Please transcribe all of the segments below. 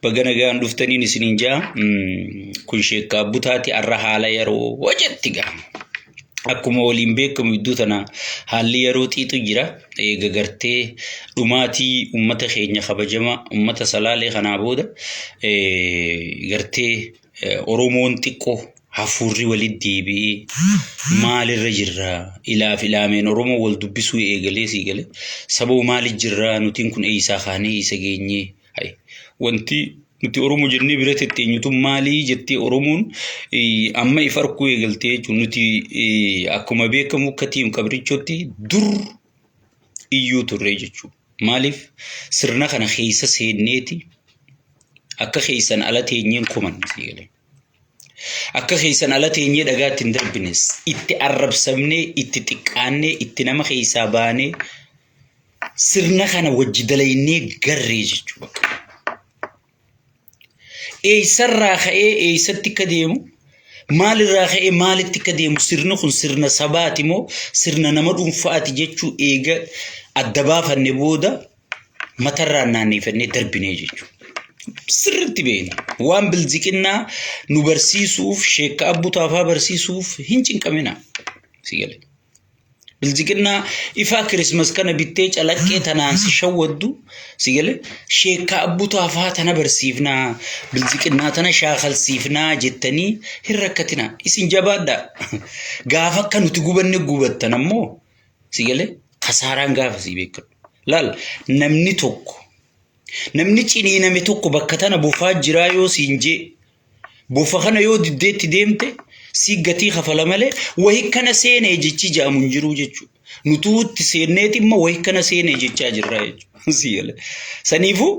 Baga nagaan dhuftaniin isiniin ja'a. Kun sheekkaa butaati arra haala yeroo hojetti ga'a. Akkuma waliin beekamu iddoo tana haalli yeroo xiixu jira. Eega gartee dhumaatii uummata keenya kabajama uummata salaalee kanaa booda gartee Oromoon xiqqoo hafuurri walitti deebi'ee maalirra jirra ilaaf ilaameen Oromoo wal dubbisuu eegalee sii galee sababa maali jirra nutiin kun eessaa kaanee eessa geenyee wanti nuti Oromoo jennee bira tetteenyu tun maalii jettee Oromoon amma if arkuu eegaltee jechuun nuti akkuma beekamu akka tiim qabrichootti dur iyyuu turre jechuudha. Maaliif sirna kana keessa seenneeti akka keessan ala teenyeen komanne sii galee. Akka keessan ala teenyee dhagaa itti hin darbines itti arrabsamnee itti xiqqaannee itti nama keessaa baanee sirna kana wajji dalaynee garree jechuudha. Eessarraa ka'ee eessatti akka deemu maalirraa ka'ee maalitti akka deemu sirni kun sirna sabaati moo sirna nama dhuunfaati jechuu eega adda baafanne booda matarraan naanneeffannee darbinee jechuudha. Sirriitti beekna. Waan bilziqinnaa nu barsiisuuf sheekka abbuu taafaa barsiisuuf hin cinqamina. Si galee. Bilziqinnaa ifaa kirismas kana bittee calaqqee tanaan si shawwaddu si galee sheekka abbuu taafaa tana barsiifnaa bilziqinnaa tana shaakalsiifnaa jettanii hin rakkatinaa. Isin jabaadhaa. Gaafa akka nuti gubanne gubattan ammoo Si galee kasaaraan gaafa sii beekadhu. Laal namni tokko namni ciniiname tokko bakka tana bofaa jiraa yoo siin jee bofa kana yoo diddeetti deemte sii gatii kafala malee wahi kana seenee jechi ja'amu hin jiruu jechuudha. Nutuu itti seenneeti immoo wahi kana seenee jechaa jirraa jechuudha. Si galee. Saniifuu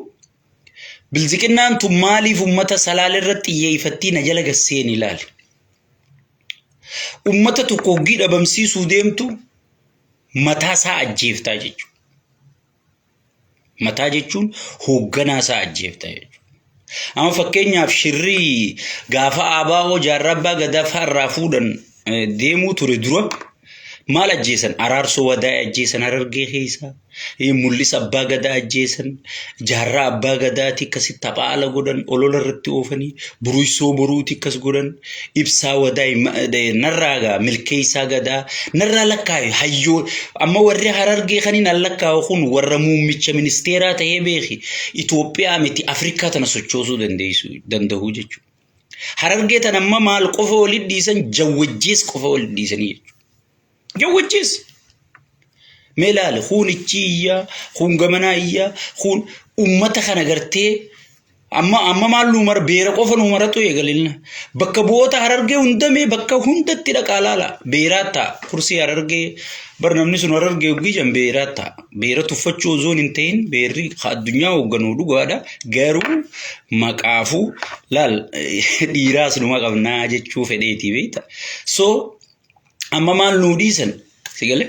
bilziqinnaan tun maaliif uummata salaale irratti xiyyeeffattii na jala gasseen ilaali. Ummata tokko hoggii dhabamsiisuu deemtu mataa isaa ajjeeftaa jechuudha. Mataa jechuun hoogganaa isaa ajjeeftaa jechuudha. Amma fakkeenyaaf shirrii gaafa ABO jaarraa abbaa gadaa fa'aa irraa fuudhan deemuu ture dura maal ajjeesan? Araarsoo Wadaa'ee ajjeesan Harargee keessaa. Mul'isa Abbaa Gadaa ajjeesan, Jaarraa Abbaa Gadaati akkasitti tapha ala godhan, olola irratti oofanii, Buruysoo Boruuti akkas godhan, Ibsaa Wadaay narraa gaa Milkeessaa Gadaa narraa lakkaa'i hayyoo amma warri Harargee kan hin lakkaa'u kun warra muummicha ministeeraa ta'ee beeki Itoophiyaa miti Afrikaa tana sochoosuu dandeessu danda'u jechuudha. Harargee tana amma maal qofa walitti dhiisan jawwajjees qofa walitti dhiisanii jechuudha. Jawwajjees. Mee ilaali kuun ichi iyyaa, kuun gamanaa iyyaa, kuun ummata kana gartee amma amma maal nuu mara beera qofa nuu maratu eegalina. Bakka bu'oota harargee hundamee bakka hundatti dhaqaa laala. Beeraa ta'a. Kursii harargee bar namni sun harargee hoggii jan beeraa ta'a. Beera tuffachuu osoo hin ta'in beerri addunyaa hoogganuu dhugaadha. Garuu maqaafuu laal dhiiraas numa qabnaa jechuu fedheetii beekta. So Amma maal nuu dhiisan? Si galee?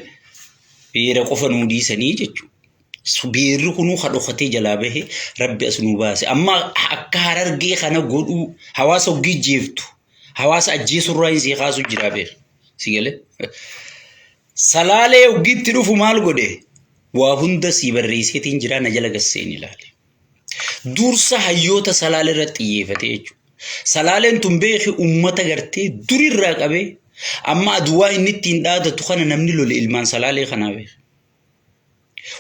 Beera qofa nuu dhiisanii jechuudha. Beerri kunuu ka dhokatee jalaa bahe rabbi as nuu baase. Amma akka harargee kana godhuu hawaasa hoggii jeeftu hawaasa ajjeesurraa hin sii kaasu jira beer. Si galee? Salaalee hoggiitti dhufu maal godhe? Waa hunda sii barreesseetiin jira na jala gasseen ilaale. Dursa hayyoota Salaalee irratti xiyyeeffate jechuudha. Salaaleen tun beeki uummata gartee durirraa qabee amma aduwaa inni ittiin dhaadatu kana namni lole ilmaan Salaalee kanaa beeki.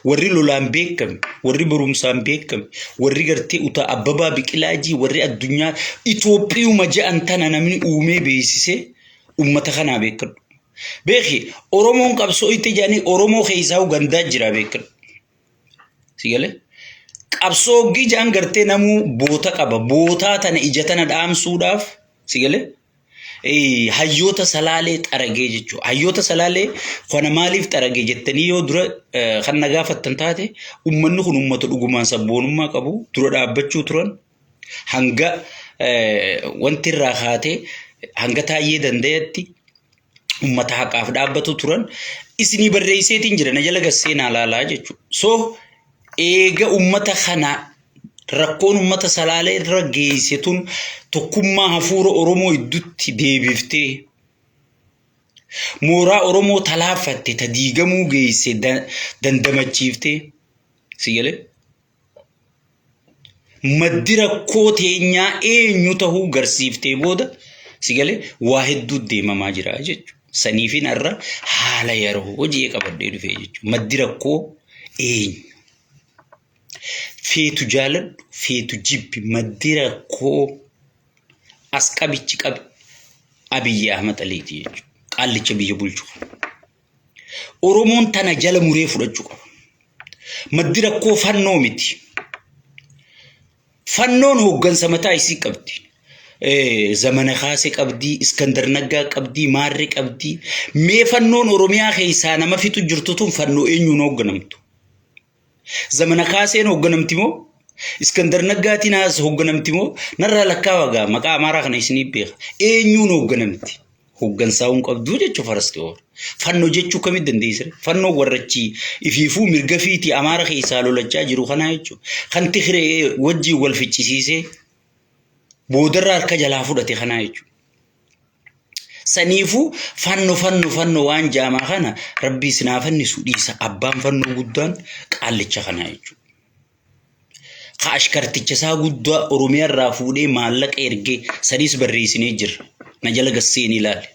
Warri lolaan beekame, warri barumsaan beekame, warri gartee utaa Abbabaa Biqilaajii, warri addunyaa Itoophiyuma ja'an tana namni uumee beeksisee uummata kanaa beekadhu. Beeki Oromoon qabsoo itti jedhanii Oromoo keessaa gandaa jira beekadhu. Si galee? Qabsoo hoggii ja'an gartee namuu boota qaba. Bootaa tana ija tana dhaamsuudhaaf si galee? Hayyoota salaalee xaragee jechuudha. Hayyoota salaalee kana maaliif xaragee jettanii yoo dura kan na gaafattan taate uummanni kun uummata dhugumaan sabboonummaa qabu dura dhaabbachuu turan hanga wanti irraa kaatee hanga taayyee danda'etti ummata haqaaf dhaabbatu turan isinii barreesseetiin jira na jala gasseenaa laalaa jechuudha. So eega ummata kana rakkoon ummata salaalee irra geesse tun tokkummaa hafuura Oromoo iddutti deebiftee mooraa Oromoo talaaffatte ta diigamuu geesse dandamachiiftee si galee. Maddi rakkoo teenyaa eenyu tahuu garsiiftee booda si galee waa hedduu deemamaa jira jechuudha. Saniifin har'a haala yeroo hojii qabadhee dhufee jechuudha. Maddi rakkoo eenyu? Feetu jaaladhu, feetu jibbi, maddi rakkoo as qabichi qabi Abiyyi Ahmad Aliiti jechuudha. Qaallicha biyya bulchu kana. Oromoon tana jala muree fudhachuu qaba. Maddi rakkoo fannoo miti. Fannoon hooggansa mataa isii qabdi. Zamana Kaasee qabdi, Iskandar Naggaa qabdi, Maarree qabdi. Mee fannoon Oromiyaa keessaa nama fixu jirtu tun fannoo eenyuun hoogganamtu? Zamana Kaaseen hoogganamti moo? Iskandar Naggaatiin as hoogganamti moo? Narraa lakkaawa gaa maqaa Amaaraa kana isinii beeka. Eenyuun hoogganamti? Hooggansaa hin qabduu jechuu farasti oolu. Fannoo jechuu kamitti dandeessire? Fannoo warrachi ifiifuu mirga fiitii Amaara keessaa lolachaa jiru kanaa jechuudha. Kan Tigree wajjin wal ficcisiisee boodarra harka jalaa fudhate kanaa jechuudha. Saniifuu fanno fanno fanno waan jaamaa kana rabbii isin haa fannisu dhiisa abbaan fannoo guddaan qaallicha kanaa jechuudha. Ka ashkarticha isaa guddaa Oromiyaa irraa fuudhee maallaqa ergee saniis barreessinee jirra. Na jala gasseen ilaali.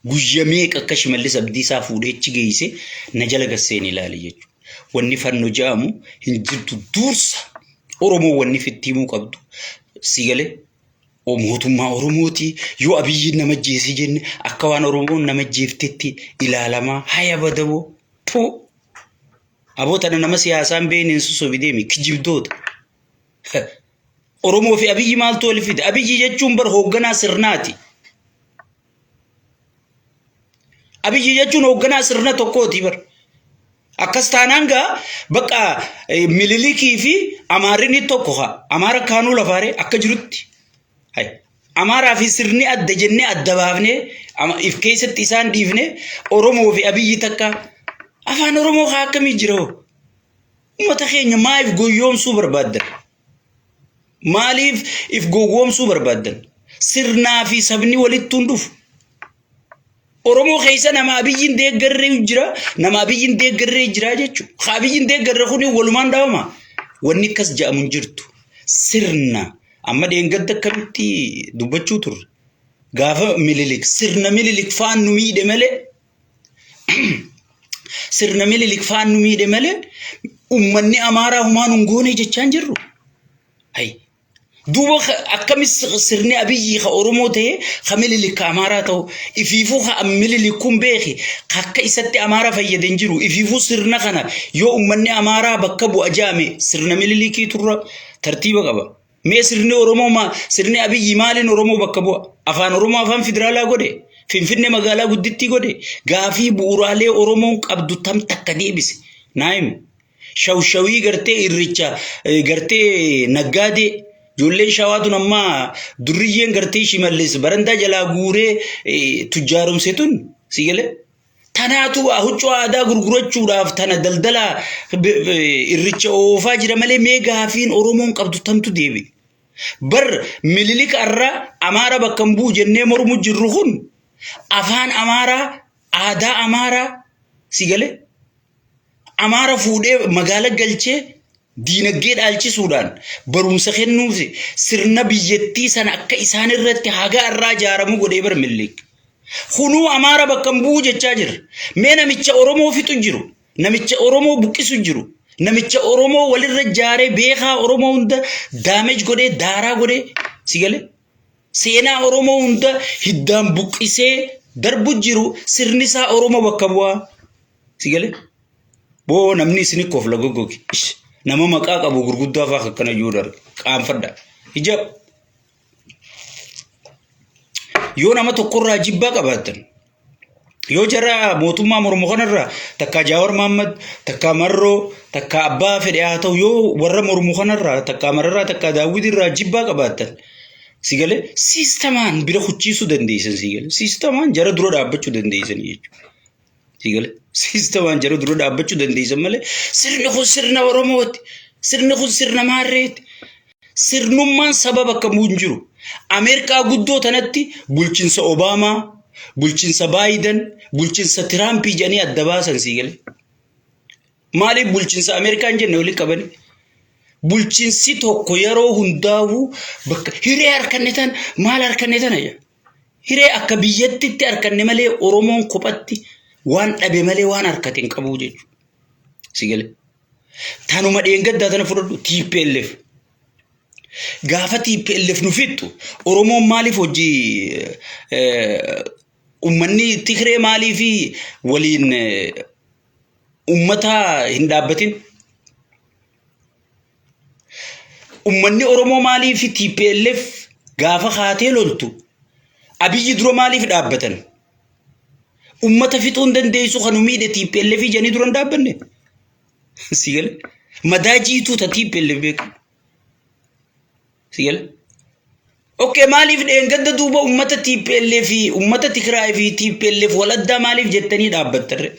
Guyya meeqa akka Shimallis Abdiisaa fuudhee achi geesse na jala gasseen ilaali jechuudha. Wanni fanno jedhamu hin jirtu dursa Oromoo wanni fitti himuu qabdu si galee mootummaa Oromooti yoo Abiyyiin nama ajjeese jenne akka waan Oromoon nama ajjeeftetti ilaalamaa haya badawoo tuu aboo tana nama siyaasaa hin beekne hin sosobi deemi kijibdoota. Oromoo fi Abiyyi maaltu wal fide? Abiyyi jechuun bar hoogganaa sirnaati. Abiyyi jechuun hoogganaa sirna tokkooti bar. Akkas taanaan gaa bakka Mililikii fi Amaarri tokko haa. Amaara kaanuu lafaaree akka jirutti. Hay. Amaaraa fi sirni adda jennee adda baafnee if keessatti isaan dhiifnee Oromoo fi Abiyyi takka afaan Oromoo haa akkamii jira hoo? Uummata keenya maaliif goyyoomsuu barbaaddan? Maaliif if gowwoomsuu barbaaddan? Sirnaa fi sabni walittuu hin dhufu. Oromoo keessa nama Abiyyiin deeggarree jira, nama Abiyyiin deeggarree jira jechuudha. Ka Abiyyiin deeggarre kuni walumaan dhaabama. Wanni akkas jedhamu hin jirtu. Sirna amma dheengadda akkamitti dubbachuu turre. Gaafa Mililik sirna Mililik faan nu miidhe malee sirna Mililik faan nu miidhe malee uummanni Amaaraa humaan hin goone jechaa hin jirru. Hayi. Duuba akkamis sirni Abiyyi ka Oromoo ta'e ka Mililik ka Amaaraa ta'u ifiifuu ka Mililik kun beeki ka akka isatti Amaaraa fayyade hin jiru ifiifuu sirna kana yoo uummanni Amaaraa bakka bu'a jaame sirna Mililikii turra tartiiba qaba. Mee sirni Oromoo maa sirni Abiyyi maaliin Oromoo bakka bu'a? Afaan Oromoo afaan federaalaa godhe? Finfinnee magaalaa guddittii godhe? Gaafii bu'uuraalee Oromoon qabdu tam takka deebise? Naa himi. Shawshawii gartee irricha gartee naggaadee ijoolleen shawaa tun ammaa durriyyeen gartee shimallis barandaa jalaa guuree tujjaaromse tun si galee tanaatu huccuu aadaa gurgurachuudhaaf tana daldala irricha oofaa jira malee mee gaafiin Oromoon qabdu tamtu deebi'e. Bar Mililik arra Amaara bakka hin bu'u jennee mormu jirru kun afaan Amaaraa aadaa Amaaraa si galee Amaara fuudhee magaala galchee diinagdee dhaalchisuudhaan barumsa kennuuf sirna biyyattii sana akka isaan irratti haga irraa ijaaramu godhee bar Minilik. Kunuu Amaara bakka hin bu'u jechaa jira. Mee namicha Oromoo fixu jiru, namicha Oromoo buqqisu jiru, namicha Oromoo walirra ijaaree beekaa Oromoo hunda daameej godhee daaraa godhee si galee seenaa Oromoo hunda hiddaan buqqisee darbu jiru sirni isaa Oromoo bakka bu'aa. Si galee? Boo namni isin kofla goggogi. Ish, Nama maqaa qabu gurguddaa fa'aa akkana iyyuu darbe. Qaanfadha. Ija yoo nama tokkorraa jibbaa qabaattan yoo jara mootummaa mormu kanarraa takkaa Jaawar Mahaammad takkaa Marroo takkaa abbaa fedhe haa ta'u yoo warra mormu kanarraa takkaa Mararraa takkaa Daawwit irraa jibbaa qabaattan si galee siistamaan bira kuchiisuu dandeessan si galee siistamaan jara dura dhaabbachuu dandeessan jechuudha. Si galee siistamaan jara dura dhaabbachuu dandeessan malee sirni kun sirna Oromooti. Sirni kun sirna Maarreeti. Sirnummaan saba bakka bu'u hin jiru. Ameerikaa guddoo tanatti bulchinsa Obaamaa, bulchinsa Baayiden, bulchinsa Tiraampii jedhanii adda baasan si galee. Maaliif bulchinsa Ameerikaa hin jenne walitti qabanii? Bulchiinsi tokko yeroo hundaa'uu bakka hiree harkanne tan maal harkanne tana jedha. Hiree akka biyyattitti harkanne malee Oromoon kophatti waan dhabe malee waan harkate hin qabu jechuudha. Si galee. Tanuma dheengaddaa tana fudhadhu TPLF. Gaafa TPLF nu fixxu Oromoon maaliif hojii uummanni Tigree maaliif waliin uummata hin dhaabbatin? Uummanni Oromoo maaliif TPLF gaafa kaatee loltu Abiyyi dura maaliif dhaabbatan? Uummata fixuu hin dandeessu kan nu miidhe TPLF jedhanii dura hin dhaabbanne. Si gale? Madaa jiituu ta TPLF beeku. Si gale? Okay, maaliif dheengadda duuba uummata TPLF fi uummata Tigraay fi TPLF wal addaa maaliif jettanii dhaabbattarre?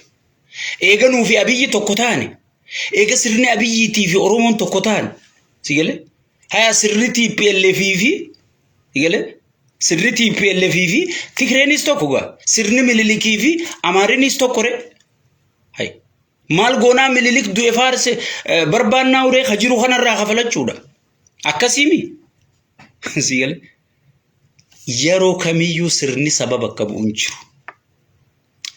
Eega nuu fi Abiyyi tokko taane. Eega sirni Abiyyiitii fi Oromoon tokko taane. Si gale? Haya sirni TPLF fi si gale? Sirni TPLF fi Tigreenis tokko gaa. Sirni Minilikii fi Amaarinis tokko re. Hay. Maal goonaa Minilik du'e faarse barbaannaa uree ka jiru kanarraa kafalachuudha. Akkasiimi. Si gale? Yeroo kamiyyuu sirni saba bakka bu'u hin jiru.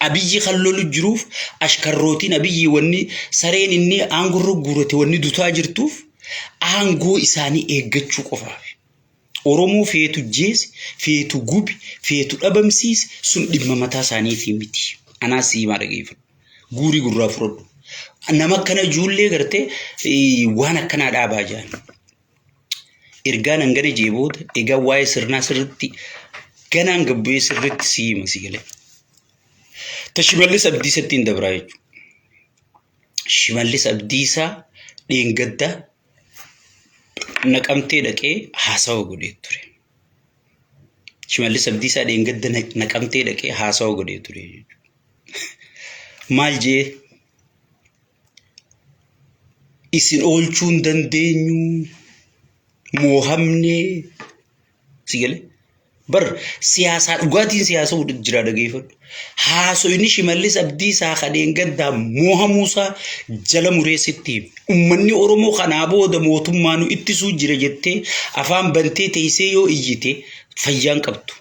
Abiyyi kan lolu jiruuf ashkarrootiin Abiyyi wanni sareen inni aangorra guurate wanni dutaa jirtuuf aangoo isaanii eeggachuu qofaaf. Oromoo feetu jeesi, feetu gubi, feetu dhabamsiisi sun dhimma mataa isaaniitii miti. Anaa si himaa dhageeffadhu. Guurii gurraa fudhadhu. Nama akkana ijoollee gartee waan akkanaa dhaabaa jiran. Ergaan hangana jee booda egaa waa'ee sirnaa sirriitti ganaan gabbu'ee sirriitti si hima si galee. Ta Shimallis Abdiisatti hin dabraa jechuudha. Shimallis Abdiisaa dheengadda naqamtee dhaqee haasawa godhee ture. Shimallis Abdiisaa dheengadda naqamtee dhaqee haasawa godhee ture jechuudha. Maal jee isin oolchuu hin dandeenyu moohamnee si galee bar siyaasaa dhugaatiin siyaasa jira dhageeffadhu. Haasoyni Shimallis Abdiisaa kadheen gaddaa moohamuusaa jala muree sitti hime. Uummanni Oromoo kanaa booda mootummaa nu ittisuu jira jettee afaan bantee teessee yoo iyyite fayyaan qabdu.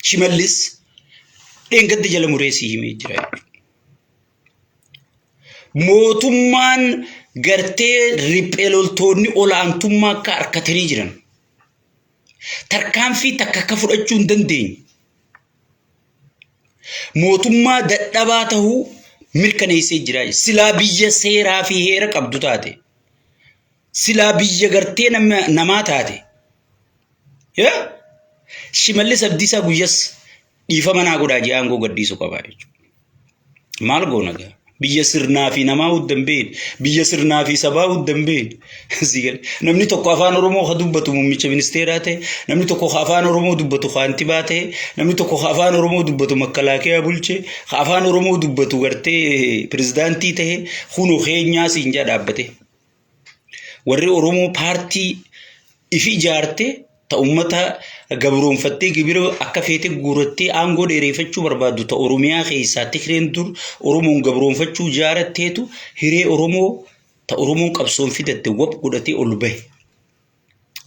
Shimallis dheengadda jala muree si himee jira jechuudha. Mootummaan gartee riphee loltoonni olaantummaa akka harkatanii jiran. Tarkaanfii takka akka fudhachuu hin dandeenye. Mootummaa dadhabaa tahuu mirkaneessee jira. Silaa biyya seeraa fi heera qabdu taate. Silaa biyya gartee namaa taate. Shimallis Abdiisaa guyyas dhiifama naa godhaa jee aangoo gadhiisuu qabaa jechuudha. Maal goona gaa? Biyya sirnaa fi namaa hudda hin beekne, biyya sirnaa fi sabaa hudda hin beekne. Sii gale. Namni tokko afaan Oromoo ka dubbatu muummicha ministeeraa ta'e, namni tokko ka afaan Oromoo dubbatu kaantibaa ta'e, namni tokko ka afaan Oromoo dubbatu makalaakiyaa bulche, ka afaan Oromoo dubbatu gartee pirezidaantii ta'e, kunoo keenyaa siin jaa dhaabbate. Warri Oromoo paartii ifi ijaarte ta ummata gabroonfattee gibira akka feete guurattee aangoo dheereeffachuu barbaaddu ta Oromiyaa keessaa Tigreen dur Oromoon gabroonfachuu ijaaratteetu hiree Oromoo ta Oromoon qabsoon fidatte wap godhatee ol bahe.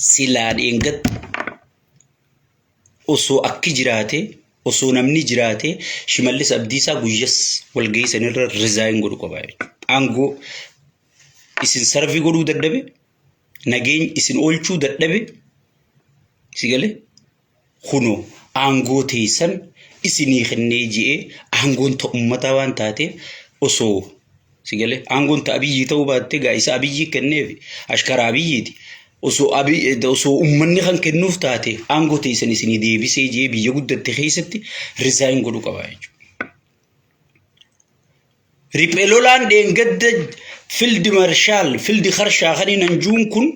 Silaa dheengadda osoo akki jiraate osoo namni jiraate Shimallis Abdiisaa guyyas walgahii sanirra rizaayin godhu qaba jechuudha. Aangoo isin sarvii godhuu dadhabe nageenya isin oolchuu dadhabe si galee kunoo aangoo teessan isinii kennee ji'ee aangoon ta ummataa waan taateef osoo si galee aangoon ta abiyyii ta'uu baatte gaa isa abiyyii kenneef ashkara abiyyiiti osoo abiy osoo ummanni kan kennuuf taate aangoo teessan isinii deebisee ji'ee biyya guddatte keessatti rizaayin godhuu qaba jechuudha. Riphee lolaan dheengadda fildi marshaal fildi karshaa kan hin anjuun kun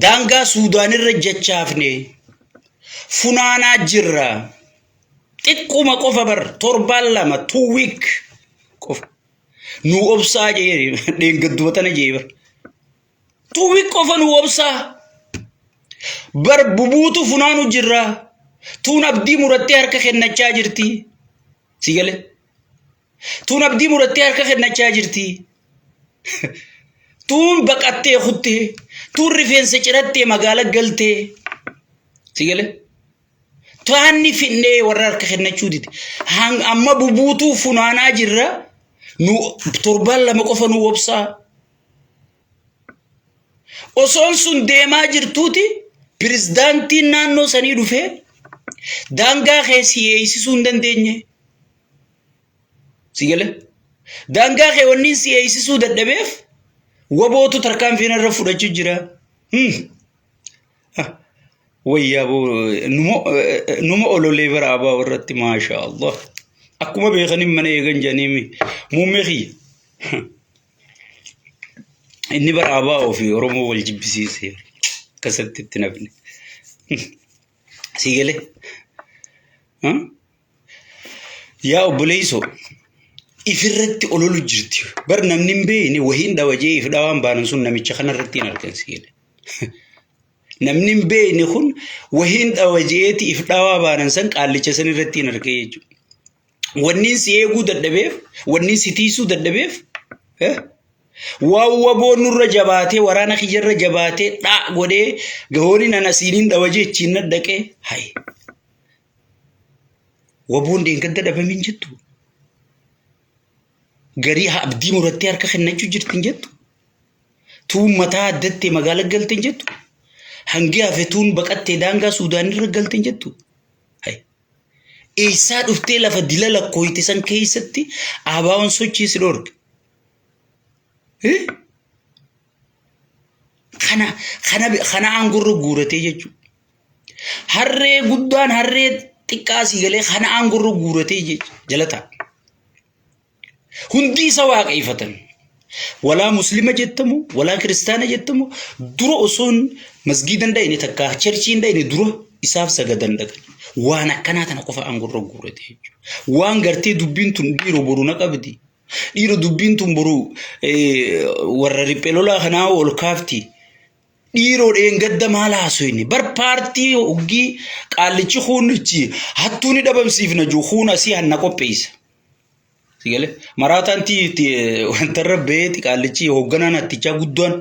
daangaa Suudaanirra jachaafne funaanaa jirra. Xiqquma qofa bar torbaan lama 2 week qofa. Nuu obsaa jee dheengadduma tana jee bar. 2 week qofa nuu obsaa. Bar bubuutu funaanu jirra. Tuun abdii murattee harka kennachaa jirti. Si galee? Tuun abdii murattee harka kennachaa jirti. Tuun baqattee kuttee, tuun rifeensa cirattee magaala galtee. Si galee? Taanni finnee warra harka kennachuu dide. Amma bubuutuu funaanaa jirra. Nu torbaan 2 qofa nu obsaa. Osoon sun deemaa jirtuuti pirezidaantiin naannoo sanii dhufee daangaa kee si eeysisuu hin dandeenye. Si galee? Daangaa kee wanni si eeysisuu dadhabeef wabootu tarkaanfii narra fudhachuu jira. Wayyaa boo numa ololee bara abaa irratti maasha Allah. Akkuma beekaniin mana eegan jedhanii muummee kiyya. Inni bara abaa ofii Oromoo wal jibbisiise. Akkasatti itti nafne. Si galee? Yaa obboleessoo ifirratti ololu jirti. Bar namni hin beekne wahiin dhawa jee if dhawaan baanan sun namicha kanarratti hin argan si galee. Namni hin beekne kun wahiin dhawa jeeti if dhawaa baanan san qaallicha san irratti hin argee jechuudha. Wanniin si eeguu dadhabeef, wanniin si tiisuu dadhabeef, waan waboon nurra jabaatee waraana kiyyarra jabaatee dhaa godhee gahooniin ana siiniin dhawa jechiin na dhaqee hayi. Waboon dheengadda dhabamin jettu. Garii abdii murattee harka kennachuu jirti hin jettu. Tuun mataa addattee magaala galte hin jettu. Hangi hafe tuun baqattee daangaa Suudaanirra galte hin jettu. Eessaa dhuftee lafa dila lakkooyte san keessatti ABOn sochii si dhorke? Kana kana kana aangorra guuratee jechuudha. Harree guddaan harree xiqqaa sii galee kana aangorra guuratee jechuudha jala ta'a. Hundi isa waaqeeffatan. Walaa muslima jettamu, walaa kiristaana jettamu dura osoon masgiida hin dhayne takka cherchii hin dhayne dura isaaf sagadan dhaqan. Waan akkanaa tana qofa aangorra guurate jechuudha. Waan gartee dubbiin tun dhiiroo boru na qabdi. Dhiiroo dubbiin tun boru warra riphee lolaa kanaa ol kaafti. Dhiiroo dheengadda maal haasofne bar paartii hoggii qaallichi kuunichi hattuu ni dhabamsiifna jiru kuun asii hanna qopheessa. Si galee maraataan wantarra ba'eeti qaallichi hoogganaan hattichaa guddaan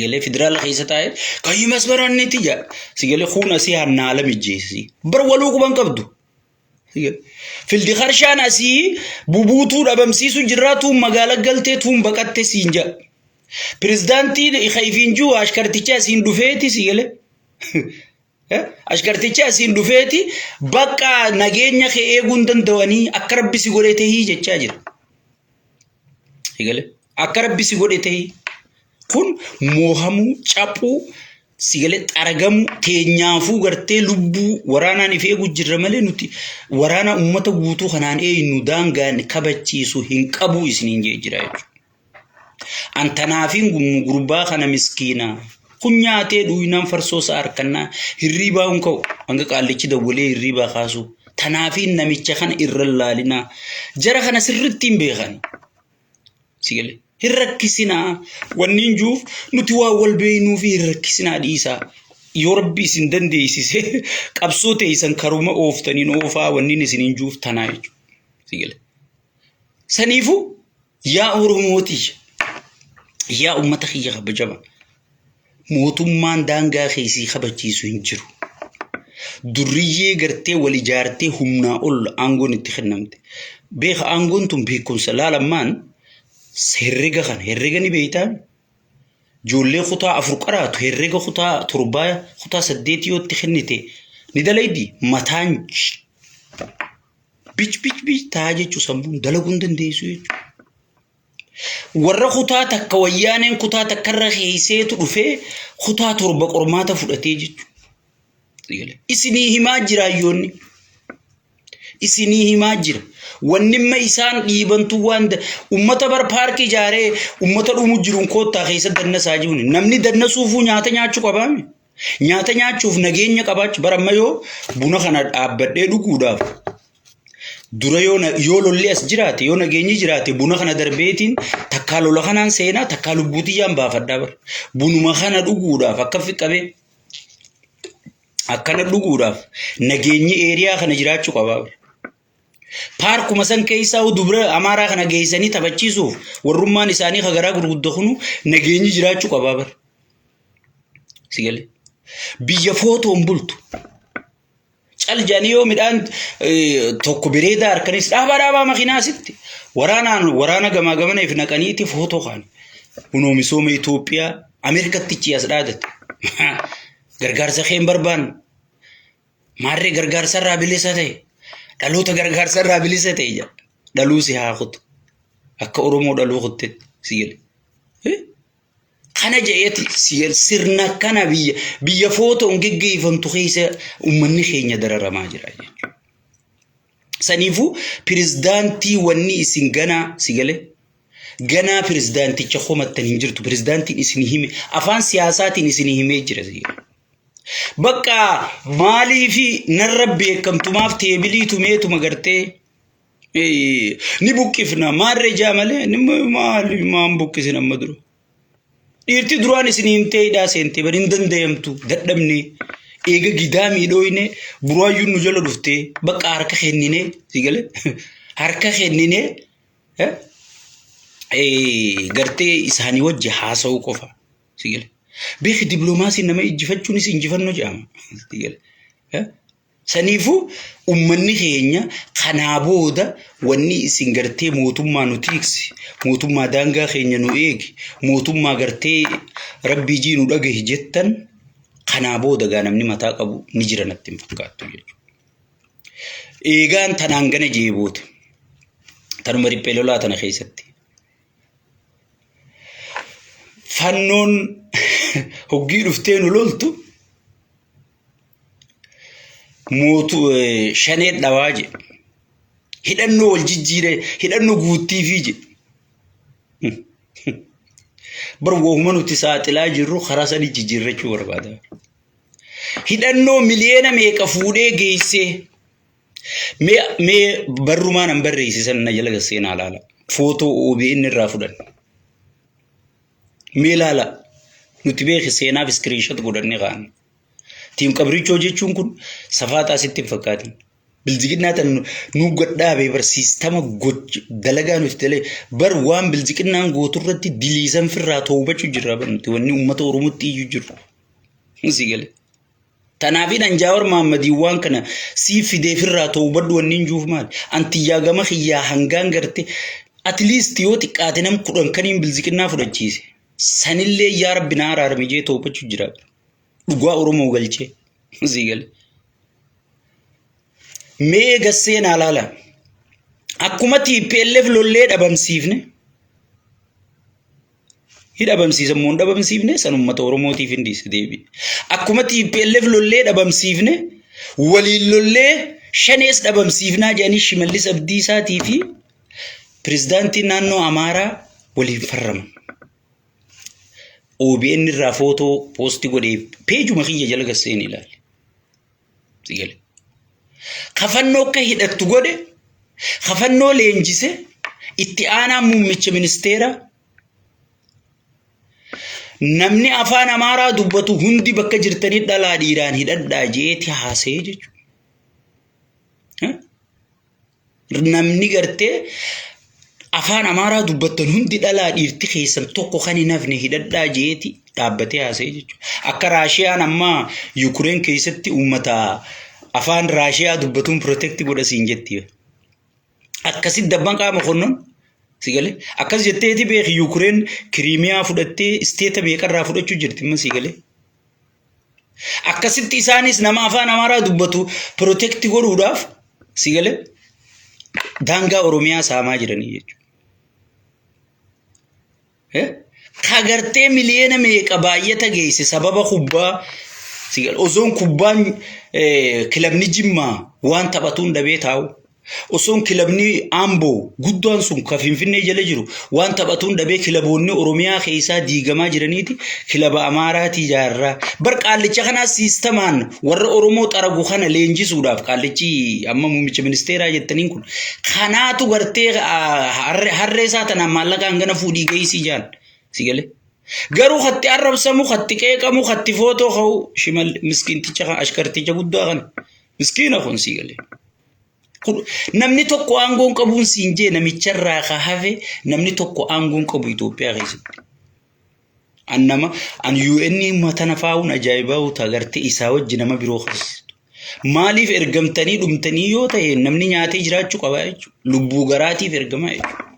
galee federaala keessa taa'ee kayyii masbaranneeti jedha. Si galee kuun asii hanna haala mijjeessi. Bar waluu quban qabdu. Fildi karshaan asii bubuutuu dhabamsiisu jirraa tuun magaala galtee tuun baqatte siin jedha. Pirezidaantiin ifiin jiru ashkartichi asiin dhufeeti si galee. Ashkartichi asiin dhufeeti bakka nageenya kee eeguu hin danda'anii akka rabbi si godhe tahii jechaa jira. Eegale akka rabbi si godhe tahii kun moohamuu caphuu si galee xaragamuu teenyaafuu gartee lubbuu waraanaan if eeguu jirra malee nuti waraana uummata guutuu kanaan eeynu daangaan kabachiisu hin qabu isiniin jee jira jechuudha. An tanaafiin gurbaa kana miskiina. Kun nyaatee dhuynaan farsoo isaa harkannaa hirriibaa hin ka'u. Hanga qaallichi dawwalee hirriibaa kaasu. Tanaafiin namicha kana irra hin laalinaa. Jara kana sirriitti hin beekan. Si galee hin rakkisinaa. Wanni hin jiruuf nuti waan wal beeknuu fi hin rakkisinaa dhiisaa. Yoo rabbi isin dandeessise qabsoo teessan karuma ooftaniin oofaa wanni isin hin jiruuf tanaa jechuudha. Si galee. Saniifuu yaa Oromoo tiyya, yaa uummata kiyya kabajama, mootummaan daangaa kee sii kabachiisu hin jiru. Durriyyee gartee wal ijaartee humnaa ol aangoon itti kennamte. Beeka aangoon tun beekumsa laalammaan herrega kana herrega ni beektaa? Ijoollee kutaa 4 qaraatu herrega kutaa 7 kutaa 8 yoo itti kennite ni dalaydi mataan Bic bic bic ta'a jechuun sammuun dalaguu hin dandeessu jechuudha. Warra kutaa takka wayyaaneen kutaa takkarra keesseetu dhufee kutaa 7 qormaata fudhatee jechuudha. Isinii himaa jira hayyoonni. Isinii himaa jira. Wanni imma isaan dhiibantu waan ummata bar paarkii ijaaree ummata dhumu jiruun koottaa keessa dannasaa jiruun namni dannasuufuu nyaata nyaachuu qabaame. Nyaata nyaachuuf nageenya qabaachuu bara amma yoo buna kana dhaabbadhee dhuguudhaaf dura yoo yoo lolli as jiraate yoo nageenyi jiraate buna kana darbeetiin takkaa lola kanaan seenaa takkaa lubbuu tiyyaan baafadhaa bara. Bunuma kana dhuguudhaaf akka qabee akkana dhuguudhaaf nageenyi eeriyaa kana jiraachuu qabaa bara. Paarkuma san keessaa dubra Amaaraa kana geessanii taphachiisuuf warrummaan isaanii ka garaa gurgudda kunu nageenyi jiraachuu qabaa bar. Si galee. Biyya footoon bultu. Cal jedhanii yoo midhaan tokko bireedaa harkanis dhaabaa dhaabaa makiinaa asitti waraanaan waraana gamaa gamaneef naqaniiti footoo kaane. Kunoo misooma Itoophiyaa Ameerikatti ichi as dhaadate. Gargaarsa kee hin barbaannu. Maarree gargaarsa irraa bilisa ta'e. Dhaloota gargaarsa irraa bilisa ta'e jedha. Dhaluu si haa kutu. Akka Oromoo dhaluu kuttetti si gale. Kana je'eeti sirna kana biyya biyya footoon geggeeffamtu keessa uummanni keenya dararamaa jira jechuudha. Saniifuu pirezidaantii wanni isin ganaa si galee ganaa pirezidaanticha komattan hin jirtu pirezidaantiin isin hime afaan siyaasaatiin isin himee jira si galee. Bakka maaliifi narra beekamtumaaf teebilii tumeetuma gartee Ni buqqifna maarree jaa malee ni maali maan buqqisin amma dura. Dhiirti duraan isin himtee hidhaa seentee bari hin danda'amtu dadhabne eega gidaamii dhooyne buraayyuun nu jala dhuftee bakka harka kennine si galee harka kennine gartee isaanii wajji haasa'uu qofa si galee. Beeki dippiloomaasiin nama injifachuunis injifannoo jedhama si galee. Saniifuu ummanni keenya kanaa booda wanni isin gartee mootummaa nu tiiksi, mootummaa daangaa keenya nu eegi, mootummaa gartee rabbii jii nu dhagahi jettan kanaa booda gaa namni mataa qabu ni jira natti hin fakkaattu jechuudha. Eegaan tanaan gana jee booda tanuma riphee lolaa tana keessatti fannoon hoggii dhuftee nu loltu mootu shanee dhawaa jedhe. Hidhannoo wal jijjiire hidhannoo guuttiifii jedhe. Bar wohuma nuti saaxilaa jirru karaa sanii jijjiirrachuu barbaada. Hidhannoo miliyoona meeqa fuudhee geessee mee mee barrumaan an barreesse sana na jala seenaa laala. Footoo OBN irraa fudhan. Mee laala nuti beeki seenaaf iskiriinshot godhannee kaa'anna. Tiim qabrichoo jechuun kun safaaxaa sitti hin fakkaatin. Bilziqinnaa tan nu gadhaabee bar siistama goch dalagaa nuti dalee bar waan bilziqinnaan gootu irratti diliisan firraa toobachuu jirra bar nuti wanni uummata Oromootti iyyuu jiru. Si galee. Tanaafin an Jaawar Mahammadiin waan kana sii fidee firraa toobadhu wanni hin juuf maali? An tiyyaa gama kiyyaa hangaan garte at least yoo xiqqaate nam 10 kaniin bilziqinnaa fudhachiise. Sanillee yaa rabbi na araarami jee toobachuu jira. Dhugaa Oromoo galchee. Sii gale. Mee gassee naa laala. Akkuma TPLF lollee dhabamsiifne hi dhabamsiisa immoo hin dhabamsiifne san uummata Oromootiif hin dhiise deebi'e. Akkuma TPLF lollee dhabamsiifne waliin lollee shanees dhabamsiifnaa jedhanii Shimallis Abdiisaatii fi pirezidaantiin naannoo Amaaraa waliin farraman. OBN irraa footoo poosti godhee peejuma kiyya jala gasseen ilaali. Si gale. Kafannoo akka hidhattu godhe, kafannoo leenjise, itti aanaa muummicha ministeera namni afaan Amaaraa dubbatu hundi bakka jirtanii dhalaa dhiiraan hidhadhaa jeeti haasa'ee jechuudha. Namni gartee afaan Amaaraa dubbattan hundi dhalaa dhiirti keessan tokko kan hin hafne hidhadhaa jeeti dhaabbatee haasa'e jechuudha. Akka Raashiyaan amma Yukureen keessatti uummata afaan Raashiyaa dubbatuun protect godha siin jetti. Akkasitti dabban qaama konnoon si galee akkas jetteeti beeki Yukureen Kiriimiyaa fudhattee isteeta meeqarraa fudhachuu jirti amma si galee. Akkasitti isaanis nama afaan Amaaraa dubbatu protect godhuudhaaf si galee daangaa Oromiyaa saamaa jiranii jechuudha. Kagartee miliyoona meeqa baay'ata geesse sababa kubbaa si galee osoon kubbaan kilabni Jimmaa waan taphatuun dhabee taa'u. Osoon kilabni Amboo guddaan sun ka Finfinnee jala jiru waan taphatuun dhabee kilaboonni Oromiyaa keessaa diigamaa jiraniiti kilaba Amaaraatii ijaarraa. Bar qaallicha kanaa siistamaan warra Oromoo xaragu kana leenjisuudhaaf qaallichi amma muummicha ministeeraa jettaniin kun kanaatu gartee harree isaa tanaan maallaqa hangana fuudhii geessii jaan si galee. Garuu katti arrabsamu, katti qeeqamu, katti footoo ka'u shimal miskiinticha ashkarticha guddaa kana miskiina kun si galee. Namni tokko aangoon qabuun siin jee namicharraa ka hafe namni tokko aangoon qabu Itoophiyaa keessatti. An nama an UN matana faa'uun ajaa'ibaa uta agartee isaa wajji nama biroo kaasistu. Maaliif ergamtanii dhumtanii yoo ta'e namni nyaatee jiraachuu qaba jechuudha. Lubbuu garaatiif ergamaa jechuudha.